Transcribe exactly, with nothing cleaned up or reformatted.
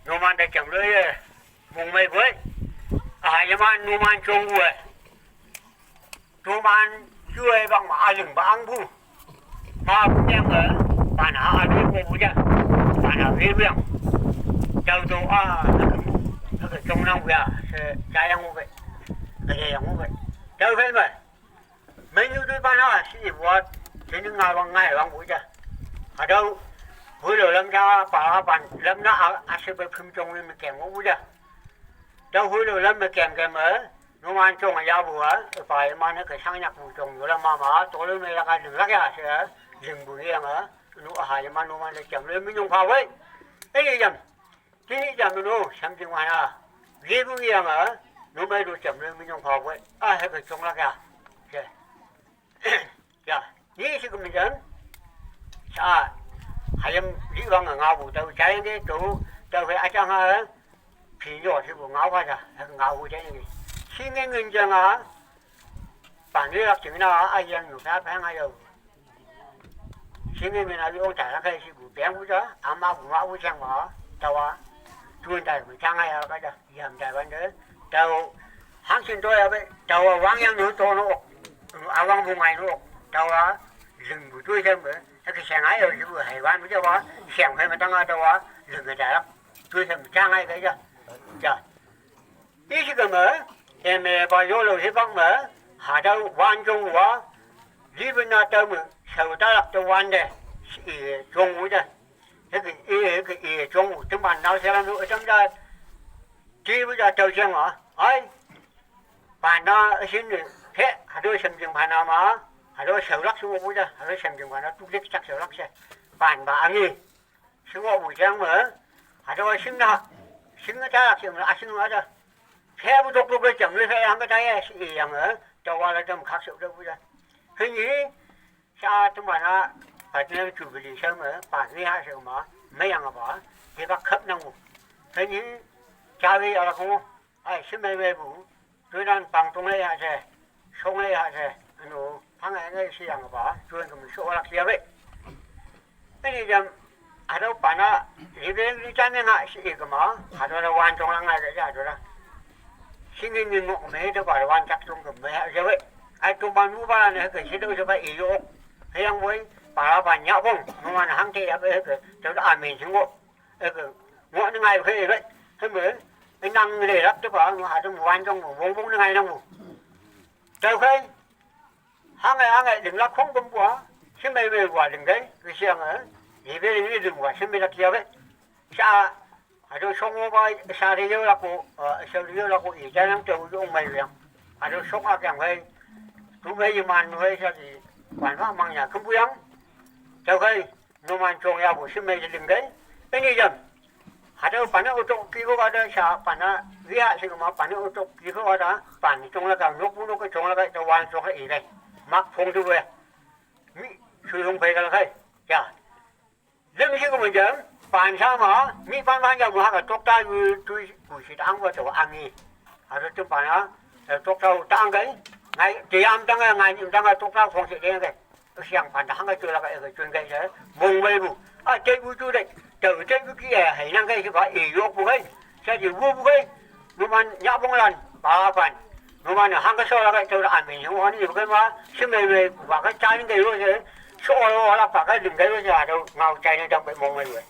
Numan da chem lui ye. Mung mei bui. A ha ye man numan chung bui. Numan chui bang ma a ling ba ang bu. Ma bu yang ge. Ban ha a lui bu bu ja. Ban ha lui bu yang. Jao do a. Na ke chung nang bu ya. Se ja yang bu ge. Ke ye yang bu ge. Jao fei me. Menu dui ban ha si i wat. Sini nga wang ngai wang bu ja. Adau. Hui lo lam ja pa ban lam na a a se be phim chung ni me keng bu ja. Dau hui lo lam me keng ke me. Numan chung ya bu a. Pa ye man ke sang nyak bu chung yo la ma ma. To lo me la ka ling la ya se. Ling bu yang a. Nu a ha ye man numan le chem le mi nyong pha wei. Ei ye yam. Ti ni jam nu, sam jing wan a. Ye bu yang a. Numei lu chem le mi nyong pha wei. A he ke chung la ya. Ke. Ya. Ni si ke mi jam. Sa. Hayam li wang a nga bu tau chai nge tu. Tau he a chang a. Phi yo si bu nga wa ja. He nga bu chai nge. Si nge ngen jang a. Pan ni lak ching na a yang nu sa phang a yo. Sini mina bi ong tai la kai si bu beng bu ja, ama bu ma bu chang wa, ta wa. Tun tai bu chang ai ya ka ja, yam tai ban de. Tau hang chin do ya be, ta wa wang yang nu to no. A wang bu ngai no. Ta wa ling bu tui chang be. Ta ke chang ai yo si bu hai wan bu ja wa, chang hai ma tang a ta wa, ling ge tai la. Tui chang chang ai ka ja. Ja. Ti si ke me, e me ba yo lo si bang me, ha da wan jong wa, li bu na ta me, sau ta lak ta wan de, si e jong wu de. He ke e, he ke e jong wu, tem ban nau se la nu, tem da, ti bu da tau jeng wa, ai. Ban na sin ne, he, ha do sem jing ban na ma, ha do sau lak su wu de, ha do sem jing ban na tu lek chak sau lak se. Ban ba ang e. Sing wa bu jang me. Ha da sing na. Sing ta sing a sing a da. Phe bu dok dok le jang le phe yang ka ta ye si yang e. Ta wa la dam khak se da bu da. He ni. Sa tu ma na. Pa ne chu bi li se me. Pa ni ha se ma. Me yang ba. He ba khap nang bu. He ni. Cha wi a la ko. Ai, si mei mei bu. Tui nan pang tung lei ha se. Song lei ha se. Anu, hang ai ngai si yang ba. Tui nan kami so lak sia be. Ini jam. Ada pana. Ribeng di chan nga si i kama. Ada la wan tong lang ngai ja ada la. Sing ni ngok me da ba wan chak tung kami ha sia be. Ai tu man bu ba ne ke si do sa ba i yo. He yang wei. Para ba nya bong. Numan hang te ya be ke. Tu da amin sing wok. Ơ, kơ, ngŏ nơ ngai khê ră, hơmơ, ơ, năng lê ră tơ pă, ngŏ hă tơ mơ wan dŏng mơ, bông bông nơ ngai năng mơ. Tơ khê, hăng ai, hăng ai, đừng lăp không bông bua, sĭ mê mê bua đừng khê, kơ siăng ơ, ih bê đừng đừng bua, sĭ mê lăp yua bê. Sa, hă tơ sŏng mơ bua, sa rê yơ lăp kô, ơ, sa rê yơ lăp kô, ih jai năng tơ yô mê yua. Hă tơ sŏng ăk yăng khê, tŭ mê yơ man mơ khê sa kơ, kuan mă măng yă khâm bu yăng. Tơ khê, Numan chong ya bu sĭ mê jơ đing gai. Ơ ni jăm. Hă tơ pană u tŏk ki kơ wa tơ sa pană. Wi hă sĭ kơ ma pană u tŏk ki kơ wa tơ. Pan chong la ka nŏk bu nŏk kơ chong la ka tơ wan chong la i gai. Măk phong tŭ we. Mi sui hung phê ka la khai. Ya. Lơ̆m sĭ kơ mă jăm. Pan sa ma. Mi pan pan jăm mă hă ka tŏk ta yu tui bu sĭ ta ang wa tơ wa ang i. Hă tơ tŭm pană. Tŏk ta ta ang gai. Ngai tê am ta ngai ngai nim ta ngai tŏk ta phong sĭ đe gai. Ơ siăng pan ta hăng gai tui la gai ơ gai tui gai sa. Mông gai bu. A tê bu tui gai. Tơ tê bu ki ơ hei năng gai si ba ê yŏk bu gai. Sa di bu bu gai. Numan nhă bông lan. Ba pan. Numan hăng gai so la gai tơ la amin hăng wa ni bu gai ma. Sĭ mê mê ba gai chai gai lu sa. So la la ba gai đing gai lu sa. Tơ ngao chai ni dang bai mông gai lu.